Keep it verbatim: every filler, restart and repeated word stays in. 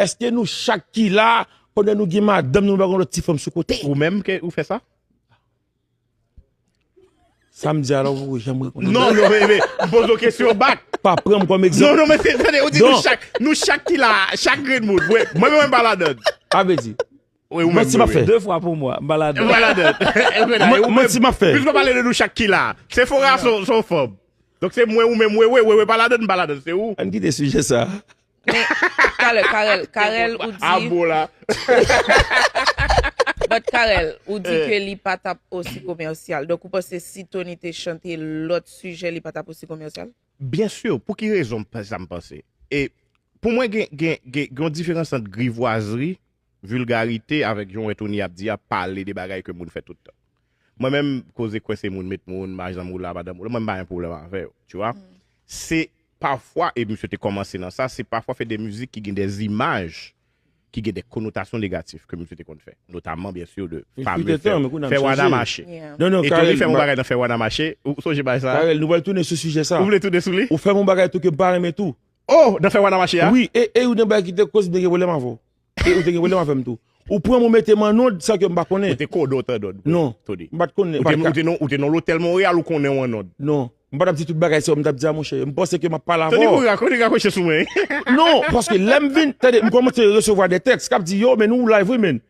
Èske nou chak ki la, pandan nou gen madanm nou, nou pa gen lòt ti fanm sou kote? Ou menm ke ou fè sa? Sa m di a la, ou janm reponn. Non, non, men, men, m poze w kesyon back. Pa pran m kòm egzanp. Non, non, men se, tande, ou di nou chak, nou chak ki la, chak grenn moun. Mwen, mwen, mwen, m pa ladann. A vle di, Wi, ou mwen menm, si m ap wi. Fè. De fwa pou mwa, m pa ladann. M pa ladann. Ou menm, Mwen si m ap fè. Piske w pale de nou chak ki la. Se fora se yon fanm. Donk se mwen ou menm, wewe, wewe pa ladann, m pa ladann, se ou. Ann kite sijè sa. Men, talè, Karel, Karel, ou A di, bon la. But Karel, ou di ke li pa t ap osi komèsyal. Donk, ou panse si Tony te chante lòt sijè, li pa t ap osi komèsyal? Byen si, pou ki rezon m panse sa m panse? E pou mwen, gen, gen, gen, gen yon diferans ant grivwazri, vilgarite avèk jan w wè Tony ap di a, pale de bagay ke moun fè tout tan. Mwen menm, koze kwense moun, met moun, madanm ou la, madanm ou la, mwen m pa gen pwoblèm avè yo, tu vois. Se pafwa, e misye te kòmanse nan sa, se pafwa fè de mizik ki gen de imaj, ki gen de konotasyon negatif ke misye te konn fè. Notamman, byen si, de Li fameux fite fè, tan, men kounye a fè m wana chanje. mache. Yeah. Non, non, E Tony Karel, fè yon m pa- bagay nan fè wana mache, ou sonje bagay sa? Karel, nou pral tounen sou sijè sa. Ou vle tounen sou li? Ou fè m yon bagay tou ke m pa renmen tou. Oh, nan fè wana mache a? Wi, e, e ou nan bagay ki te koz m te gen pwoblèm avè w. E ou te gen pwoblèm avè m tou. Ou pran m ou mete m annòd sa ke m pa konnen. Ou te kode w t annòd. Non, Tony. M pa t konnen. Ou te, ou te nan, ou te nan lotèl Montréal, ou konnen w annòd. Non, m pa t ap di tout bagay sa yo, m t ap di a monchè. M panse ke m ap pale avè Tony, w. ou rakonte, rakonte sou mwen. Non, paske lè m vin, tande, m kòmanse resevwa de tèks k ap di yo, men nou live wi, men.